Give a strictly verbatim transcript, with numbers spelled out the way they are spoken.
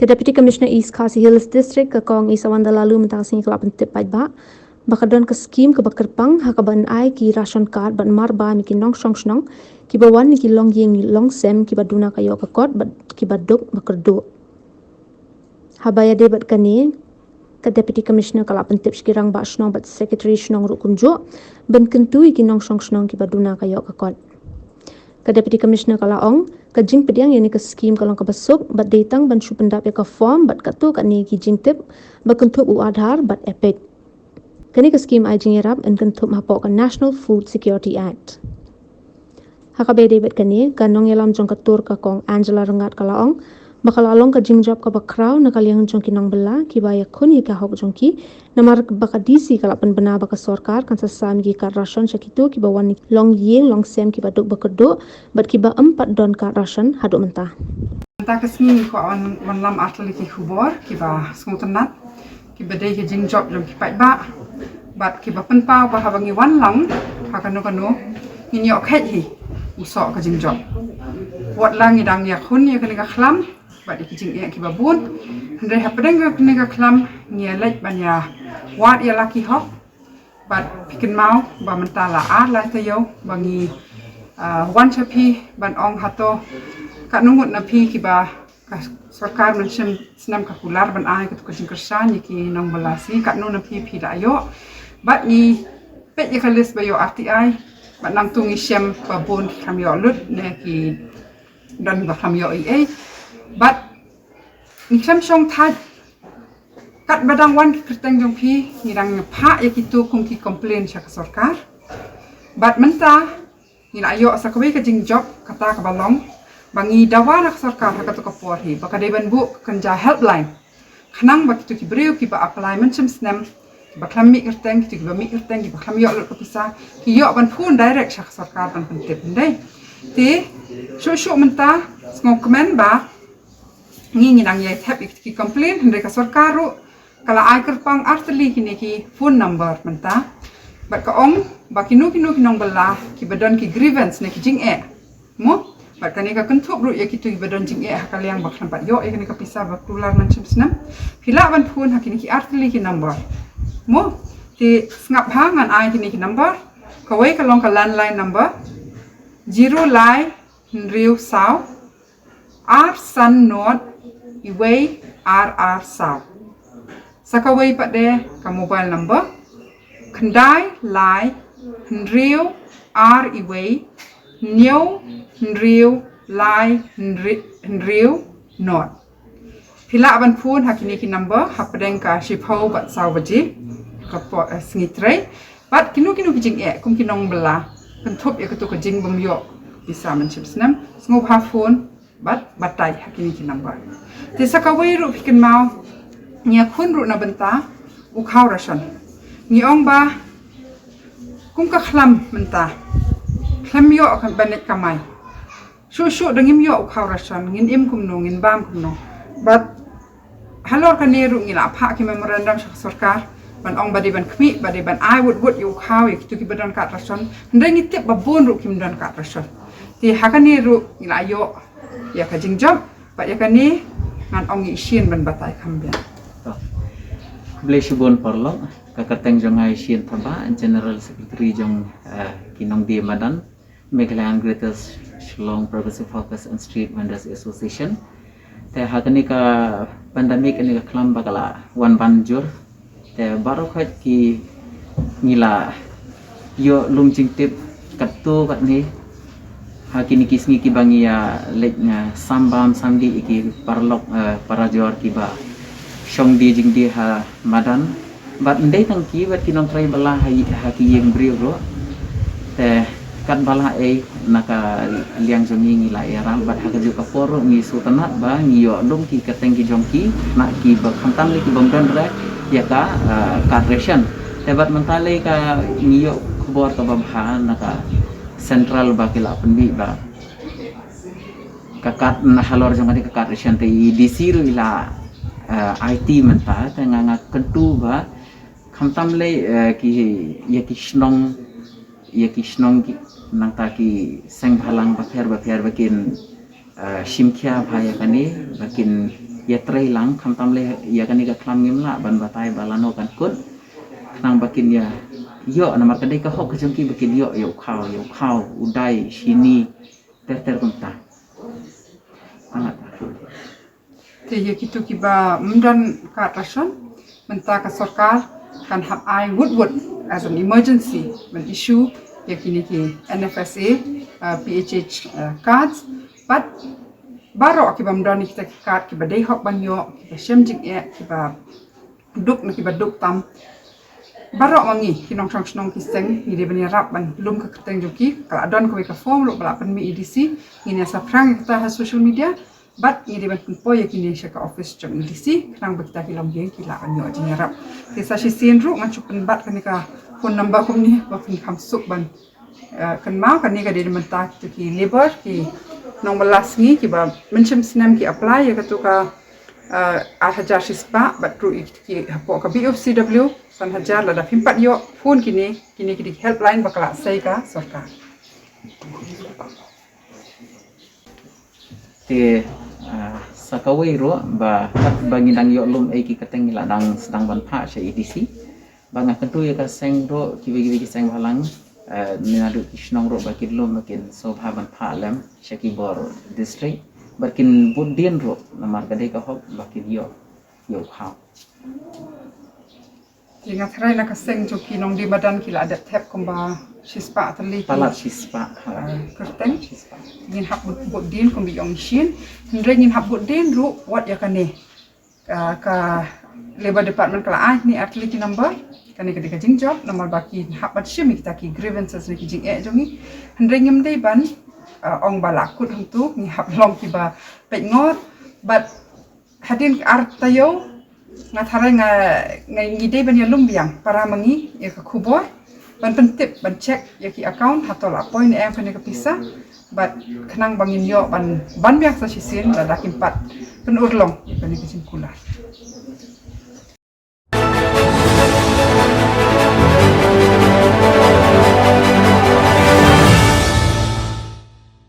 Ka Deputy Commissioner East Khasi Hills District, ka Kong Isawanda Laloo, mynta ka sngi ka la pyntip paidbah ba ka don ka skim kaba kyrpang ha kaba yn ai ki ration card bad mar ba ïa ki nongshong shnong kiba wan na ki longïing longsem kiba duna ka ïoh ka kot bad kiba duk ba kyrduh. Haba ïadei bad kane, ka Deputy Commissioner ka la pyntip sha ki rangbah shnong bad secretary shnong ruh kumjuh ban kyntu ïa ki nongshong shnong kiba duna ka ïoh ka kot. Ka Deputy Commissioner ka la ong, ka jingpdiang ïa kane ka skim ka long kaba suk bad dei tang ban shu pyndap ïa ka form bad katto katne ki jingtip ba kynthup u Aadhaar bad EPIC. Kane ka skim ai jingïarap yn kynthup hapoh ka National Food Security Act. Ha kaba ïadei bad kane, ka nongïalam jong ka tur, ka Kong Angela Ryngat, ka la ong ba ka la long ka jingjop kaba khraw na ka liang jong ki nongbylla kiba ïakhun ïa ka hok jong ki, namar ba ka DC ka la pynbna ba ka sorkar kan sa sam ïa ki card ration sha kito kiba wan na ki longïing longsem kiba duk ba kyrduh bad kiba ym pat don card ration haduh mynta. Mynta ka sngi ngi kwah wan, wanlam artylli ki khubor kiba sngewtynnat, kiba dei ki jingjop jong ki paidbah bad kiba pynpaw ba haba ngi wan lang ha kano kano, ngin ïoh kheit hi u soh ka jingjop. Wat la ngi dang ïakhun ïa kane ka khlam bad ïa ki jingeh kiba bun, hynrei hapdeng kane ka khlam ngi ïa leit ban ïa wad ïa la ki hok. Bad phi kynmaw ba mynta la ar lai taïew ba ngi, ah, wan sha phi ban ong hato katno ngut na phi kiba ka sorkar mynshem snem ka kular ban ai kato ka jingkyrshan ïa ki nongbylla, shi katno na phi phi la ïoh. Bad ngi peit ïa ka list ba ïoh RTI bad nangta ngi shem ba bun ki khlem ïoh lut ne ki don ba khlem ïoh ei ei. Bad ngi khlem shong thait, katba dang wan ki kyrteng jong phi ngi dang phah ïa kito kum ki complain sha ka sorkar. Bad mynta ngi la ïoh sa kawei ka jingjop, kata kaba long ba ngi dawa na ka sorkar ha kato ka por hi ba ka dei ban buh ka kynja helpline, khnang ba kito ki briew kiba apply mynshem snem, kiba khlem mih kyrteng, kito kiba mih kyrteng, kiba khlem ïoh lut ka pisa, ki ïoh ban phone direct sha ka sorkar ban pyntip, hynrei. Te shuh shuh mynta sngewkmen ba ngi ngi nang ïai thep ïa ki complain, hynrei ka sorkar ruh ka la ai kyrpang artylli kine ki phone number mynta. Bad ka ong ba kino kino ki nongbylla kiba don ki grievance ne ki jingeh, mo, bad kane ka kynthup ruh ïa kito kiba don jingeh ha ka liang ba khlem pat ïoh ïa kane ka pisa ba kular mynshem snem, phi lah ban phone ha kine ki artylli ki number, mo. Te sngap ha ngan ai kine ki number. Kawei ka long ka landline number, zero lai hynriew saw ar san not iwei ar ar saw. Sa kawei pat de ka mobile number, khyndai lai hynriew ar iwei hynñiew hynriew lai hynri-, hynriew not. Phi lah ban phone ha kine ki number hapdeng ka shiphew bad saw baje ka por, eh, sngi trei. Bad kino kino ki jingeh kum ki nongbylla kynthup ïa kato ka jingbym ïoh pisa mynshem snem, sngewbha phone bad batai ha kine ki number. Te sa kawei ruh phi kynmaw, ngi ïakhun ruh na bynta u khaw ration. Ngi ong ba kum ka khlam mynta, khlem ïoh ka ban leit kamai. Shuh shuh da ngim ïoh u khaw ration, ngin im kumno, ngin bam kumno. Bad halor kane ruh ngi la phah ki memorandum sha ka sorkar ban ong ba dei ban khmih, ba dei ban ai wut wut ïa u khaw ïa kito kiba don card ration. Hynrei ngi tip ba bun ruh kim don card ration. Te ha kane ruh ngi la ïoh ïa ka jingjop, bad ïa kane ngan ong ïa i Shin ban batai kham biang. To. Khublei shibun paralok, ka kyrteng jong nga i Shin Thabah, General Secretary jong, eh, ki nongdie madan Meghalaya and Greater Shillong Progressive Hawkers and Street Vendors Association. Te ha kane ka pandemic, kane ka khlam ba ka la wan ban jur, te baroh khoit ki ngi la ïoh lum jingtip katto katne. Ha kine ki sngi kiba ngi ïa leit, nga sam bam sam dih ïa ki paralok, eh, parajor kiba shong die jingdie ha madan. Bad ym dei tang ki, bad ki nongtrei bylla ha, ha ki ïing briew ruh. Te katba lah ei na ka liang jong ngi ngi la ïarap, bad ha kajuh ka por ruh ngi sngewtynnat ba ngi ïoh lum ki kyrteng ki jong ki, na kiba khamtam lei ki bym don re ïa ka, ah, card ration. Te bad mynta lei ka ngi ïoh khubor kaba bha na ka central ba ki la pynmih ba ka card na halor jong kane ka card ration te i DC ruh i la, eh, aiti mynta, te nga, nga kyntu ba khamtam lei, eh, ki, ïa ki shnong, ïa ki shnong ki, nangta ki seng bhalang bapher bapher ba kin, eh, shim khia bha ïa kane, ba kin Ïatrei lang, khamtam leh ïa kane ka khlam ngim lah ban batai ba lano kan kut. Khnang ba kin ïa ïoh, namar ka dei ka hok ka jong ki ba kin ïoh ïa u khaw, ïa u khaw, u dai, shini, ter ter kumta. Tang kata. Te ïa kito kiba ym don card ration, mynta ka sorkar kan hap ai wut wut as an emergency ban issue ïa kine ki N F S A, uh, P H H, uh, cards. Bad baroh kiba ym don ïa kita ki card, kiba dei hok ban ïoh, kiba shem jingeh, kiba duk na kiba duk tam, baroh ma ngi ki nongshong shnong ki seng ngi dei ban ïarap ban lum ka kyrteng jong ki. Ka la don kawei ka form ruh ba la pynmih E D C, ngin ïa saphrang ïa kata ha social media. Bad ngi dei ban pynpoi ïa kine sha ka office jong E D C, khnang ba kita ki longïing ki lah ban ïoh jingïarap. Te sa shisien ruh ngan shu pynbat kane ka phone number kumne ba phin kham suk ban, eh, kynmaw. Kane ka dei na bynta kito ki labour, ki nongbylla sngi kiba mynshem snem ki apply ïa kato ka, eh, ar hajar shispah, bad ruh ïa kito ki hapoh ka B O C W san hajar. Lada phim pat ïoh, phone kine, kine ki dei ki helpline ba ka la sei ka sorkar. Te, ah, sa kawei ruh ba, ba ngi dang ïoh lum ei ki kyrteng ngi la dang sdang ban phah sha E D C. Ba nga kyntu ïa ka seng ruh, kiwei kiwei ki seng bhalang, eh, naduh ki shnong ruh ba kin lum ba kin sngewbha ban phah lem sha ki bor district. Bad kin bud dien ruh, namar ka dei ka hok ba kin ïoh, ïoh khaw. Te nga tharai na ka seng jong ki nongdie madan ki la dep thep kumba shispah tylli ki, palat shispah, ha, ah, kyrteng. Shispah. Ngin hap bud, bud dien kumba ong shisien. Hynrei ngin hap bud dien ruh wat ïa kane. Ah, ka Labour Department ka la ai ni ar tylli ki number. Kane ka dei ka jingjop, namar ba ki hap ban shim ïa kita ki grievances ne ki jingeh jong ngi. Hynrei ngim dei ban, ah, ong ba la kut hangtu, ngi hap long kiba peit ngor. Bad hadien ka ar taïew, nga tharai nga, nga ngi dei ban ïalum biang para ma ngi ïa ka khubor, ban pyntip, ban check ïa ki account, hato la poi ne em kane ka pisa. Bad khnang ba ngin ïoh ban, ban biang sa shisien lada kim pat pynurlong ïa kane ka jingkular.